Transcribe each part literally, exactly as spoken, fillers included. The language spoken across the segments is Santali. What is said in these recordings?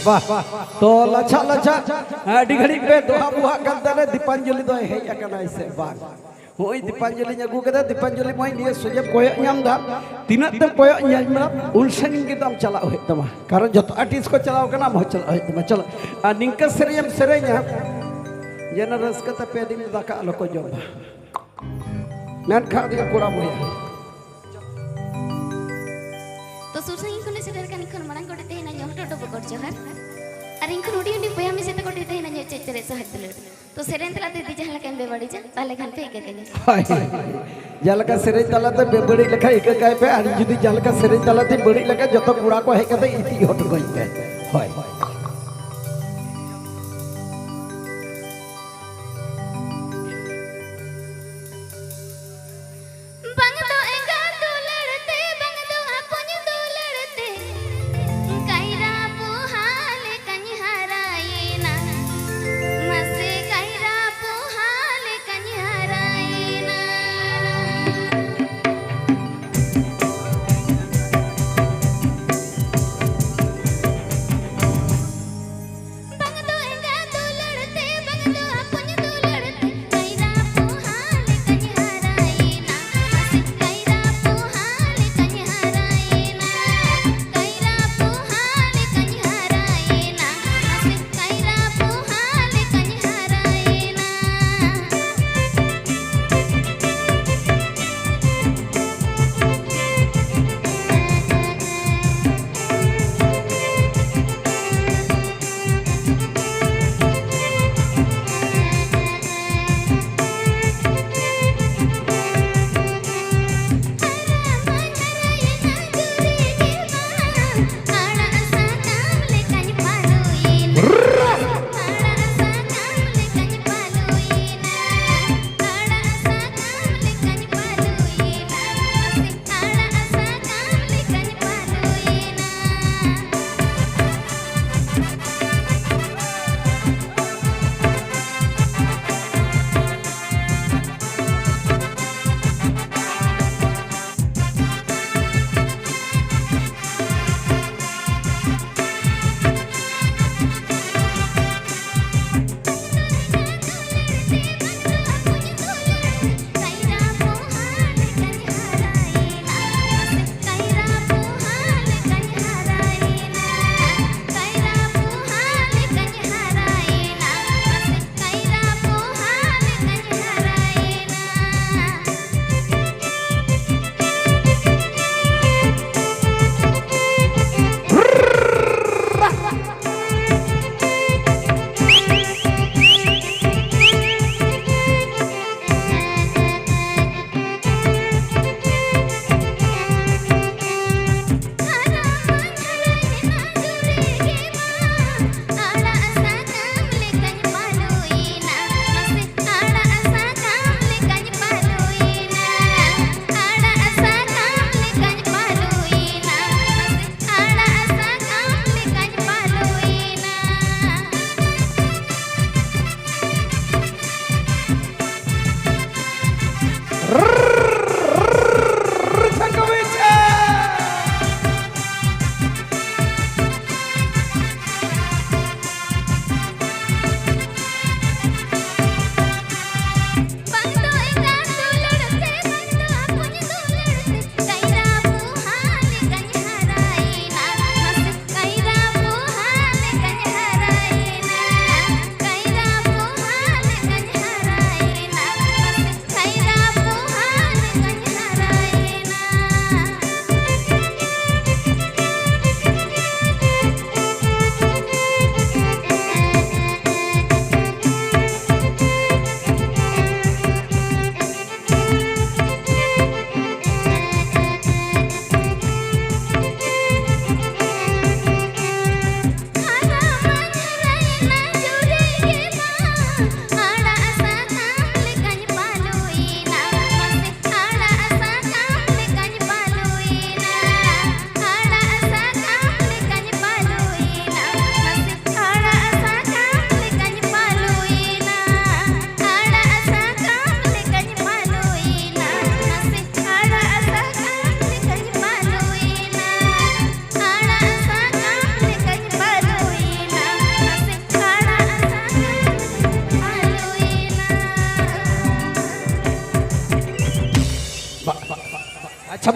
ᱵᱟᱦ, ᱛᱚ ᱞᱟᱪᱷᱟ ᱞᱟᱪᱷᱟ, ᱟᱹᱰᱤ ᱜᱷᱟᱹᱲᱤᱡ ᱯᱮ ᱫᱚᱦᱟ ᱵᱚᱦᱟᱜ ᱠᱟᱱ ᱛᱟᱞᱮ, ᱫᱤᱯᱟᱧᱡᱚᱞᱤ ᱫᱚᱭ ᱦᱮᱡ ᱟᱠᱟᱱᱟᱭ ᱥᱮ ᱵᱟᱝ? ᱦᱚᱸᱜᱼᱚᱭ ᱫᱤᱯᱟᱧᱡᱚᱞᱤᱧ ᱟᱹᱜᱩ ᱠᱮᱫᱟ, ᱫᱤᱯᱟᱧᱡᱚᱞᱤ ᱢᱟᱹᱭ ᱱᱤᱭᱟᱹ ᱥᱚᱡᱷᱮᱢ ᱠᱚᱭᱚᱜ ᱧᱟᱢ ᱫᱟ, ᱛᱤᱱᱟᱹᱜ ᱛᱮᱢ ᱠᱚᱭᱚᱜ ᱧᱟᱢ ᱫᱟ, ᱩᱱ ᱥᱟᱺᱜᱤᱧ ᱜᱮ ᱟᱢ ᱪᱟᱞᱟᱜ ᱦᱩᱭᱩᱜ ᱛᱟᱢᱟ, ᱠᱟᱨᱚᱱ ᱡᱚᱛᱚ ᱟᱨᱴᱤᱥᱴ ᱠᱚ ᱪᱟᱞᱟᱣ ᱠᱟᱱᱟ, ᱟᱢ ᱦᱚᱸ ᱪᱟᱞᱟᱜ ᱦᱩᱭᱩᱜ ᱛᱟᱢᱟ᱾ ᱪᱚᱞᱚ, ᱟᱨ ᱱᱤᱝᱠᱟᱹ ᱥᱮᱨᱮᱧ ᱮᱢ ᱥᱮᱨᱮᱧᱟ, ᱡᱮᱱᱚ ᱨᱟᱹᱥᱠᱟᱹ ᱛᱮ ᱯᱮ ᱫᱤᱱ ᱫᱟᱠᱟ ᱟᱞᱚ ᱠᱚ ᱡᱚᱢᱟ᱾ ᱢᱮᱱᱠᱷᱟᱱ ᱫᱤᱭᱟ ᱠᱚᱲᱟ ᱵᱚᱭᱦᱟ᱾ ᱛᱚ ᱥᱩᱨ ᱥᱟᱺᱜᱤᱧ ᱠᱷᱚᱱᱮ ᱥᱮᱴᱮᱨ ᱠᱟᱱ ᱤᱧ ᱠᱷᱚᱱ ᱢᱟᱲᱟᱝ ᱠᱚᱴᱮ ᱛᱮᱦᱮᱧ ᱧᱚᱦᱚᱨ ᱴᱚᱰᱚ ᱵᱚᱠᱚᱨ ᱡᱚᱦᱟᱨ᱾ ᱟᱨ ᱤᱧ ᱠᱷᱚᱱ ᱦᱩᱰᱤᱧ ᱦᱩᱰᱤᱧ ᱵᱚᱭᱦᱟ ᱢᱤᱥᱮ ᱛᱟᱠᱚ ᱴᱷᱮᱱ ᱛᱮᱦᱮᱧ ᱧᱚᱜ ᱪᱮᱫ ᱪᱮᱨᱮᱡ ᱥᱚᱦᱮᱫ ᱫᱩᱞᱟᱹᱲ᱾ ᱛᱚ ᱥᱮᱨᱮᱧ ᱛᱟᱞᱟᱛᱮ ᱡᱩᱫᱤ ᱡᱟᱦᱟᱸ ᱞᱮᱠᱟᱧ ᱵᱮᱵᱟᱹᱲᱤᱡᱟ, ᱛᱟᱦᱚᱞᱮ ᱠᱷᱟᱱ ᱯᱮ ᱤᱠᱟᱹ ᱠᱟᱹᱧᱟ᱾ ᱦᱳᱭ᱾ ᱡᱟᱦᱟᱸ ᱞᱮᱠᱟ ᱥᱮᱨᱮᱧ ᱛᱟᱞᱟᱛᱮ ᱵᱮᱵᱟᱹᱲᱤᱡ ᱞᱮᱠᱷᱟᱱ ᱤᱠᱟᱹ ᱠᱟᱭ ᱯᱮ, ᱟᱨ ᱡᱩᱫᱤ ᱡᱟᱦᱟᱸ ᱞᱮᱠᱟ ᱥᱮᱨᱮᱧ ᱛᱟᱞᱟᱛᱮ ᱵᱟᱹᱲᱤᱡ ᱞᱮᱠᱷᱟᱱ ᱡᱚᱛᱚ ᱠᱚᱲᱟ ᱠᱚ ᱦᱮᱡ ᱠᱟᱛᱮ ᱤᱛᱤᱡ ᱦᱚᱴᱚ ᱠᱟᱹᱧ ᱯᱮ᱾ ᱦᱳᱭ᱾ ᱵᱟᱝ ᱫᱚ ᱮᱸᱜᱟᱛ ᱫᱩᱞᱟᱹᱲ ᱛᱮ, ᱵᱟᱝ ᱫᱚ ᱟᱯᱚᱧ ᱫᱩᱞᱟᱹᱲ ᱛᱮ, ᱠᱟᱭᱨᱟ ᱯᱚᱦᱟ ᱞᱮᱠᱟᱧ ᱦᱟᱨᱟᱭᱮᱱᱟ᱾ ᱢᱟᱥᱮ ᱠᱟᱭᱨᱟ ᱯᱚᱦᱟ ᱞᱮᱠᱟᱧ ᱦᱟᱨᱟᱭᱮᱱᱟ᱾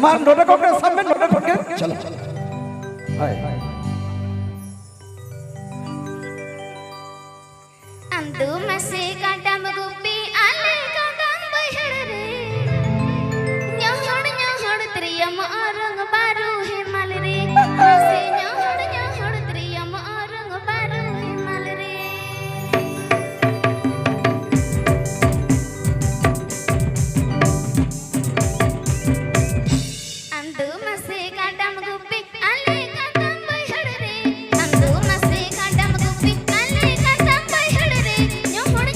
ᱢᱟ ᱱᱚᱰᱮ ᱠᱷᱚᱱ ᱜᱮ ᱥᱟᱵ ᱢᱮ, ᱱᱚᱰᱮ ᱠᱷᱚᱱ ᱜᱮ᱾ ᱪᱚᱞᱚ᱾ ᱦᱳᱭ᱾ ᱟᱢ ᱫᱚ ᱢᱟᱥᱮ ᱠᱟᱰᱟᱢ ᱜᱩᱯᱤ ᱟᱞᱮ ᱠᱟᱰᱟᱢ ᱵᱟᱹᱭᱦᱟᱹᱲ ᱨᱮ, ᱧᱚᱦᱚᱲ ᱧᱚᱦᱚᱲ ᱛᱨᱤᱭᱟᱢ ᱚᱨᱚᱝ ᱵᱟᱨᱩ ᱦᱮᱢᱟᱞ ᱨᱮ, ᱢᱟᱥᱮ ᱧᱚᱦᱚᱲ ᱧᱚᱦᱚᱲ ᱛᱨᱤᱭᱟᱢ ᱚᱨᱚᱝ ᱵᱟᱨᱩ ᱦᱮᱢᱟᱞ ᱨᱮ᱾ ᱟᱢ ᱫᱚ ᱢᱟᱥᱮ ᱠᱟᱰᱟᱢ ᱜᱩᱯᱤ ᱟᱞᱮ ᱠᱟᱰᱟᱢ ᱵᱟᱹᱭᱦᱟᱹᱲ ᱨᱮ, ᱟᱢ ᱫᱚ ᱢᱟᱥᱮ ᱠᱟᱰᱟᱢ ᱜᱩᱯᱤ ᱟᱞᱮ ᱠᱟᱰᱟᱢ ᱵᱟᱹᱭᱦᱟᱹᱲ ᱨᱮ, ᱧᱚᱦᱚᱲ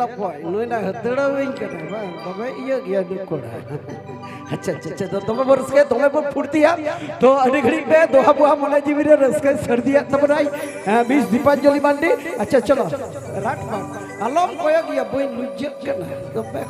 ᱚᱠᱚᱭ ᱱᱩᱭ ᱱᱟ ᱦᱟᱹᱛᱲᱟᱹᱣᱤᱧ ᱠᱟᱱᱟ ᱵᱟᱝ? ᱫᱚᱢᱮ ᱤᱭᱟᱹ ᱜᱮᱭᱟ ᱱᱩᱭ ᱠᱚᱲᱟ᱾ ᱟᱪᱪᱷᱟ, ᱟᱪᱪᱷᱟ, ᱟᱪᱪᱷᱟ, ᱫᱚ ᱫᱚᱢᱮ ᱵᱚ ᱨᱟᱹᱥᱠᱟᱹᱭᱟ, ᱫᱚᱢᱮ ᱵᱚ ᱯᱷᱩᱨᱛᱤᱭᱟ᱾ ᱛᱚ, ᱟᱹᱰᱤ ᱜᱷᱟᱹᱲᱤᱡ ᱯᱮ ᱫᱚᱦᱟ ᱵᱚᱦᱟ ᱢᱚᱱᱮ ᱡᱤᱣᱤ ᱨᱮ ᱨᱟᱹᱥᱠᱟᱹᱭ ᱥᱟᱹᱨᱫᱤᱭᱟᱜ ᱛᱟᱵᱚᱱᱟᱭ, ᱦᱮᱸ, ᱢᱤᱥ ᱫᱤᱯᱟᱧᱡᱚᱞᱤ ᱢᱟᱱᱰᱤ᱾ ᱟᱪᱪᱷᱟ, ᱪᱚᱞᱚ, ᱨᱟᱴ ᱵᱟᱝ, ᱟᱞᱚᱢ ᱠᱚᱭᱚᱜ ᱜᱮᱭᱟ, ᱵᱟᱹᱧ ᱞᱩᱡᱡᱟᱹᱜ ᱠᱟᱱᱟ, ᱫᱚᱢᱮ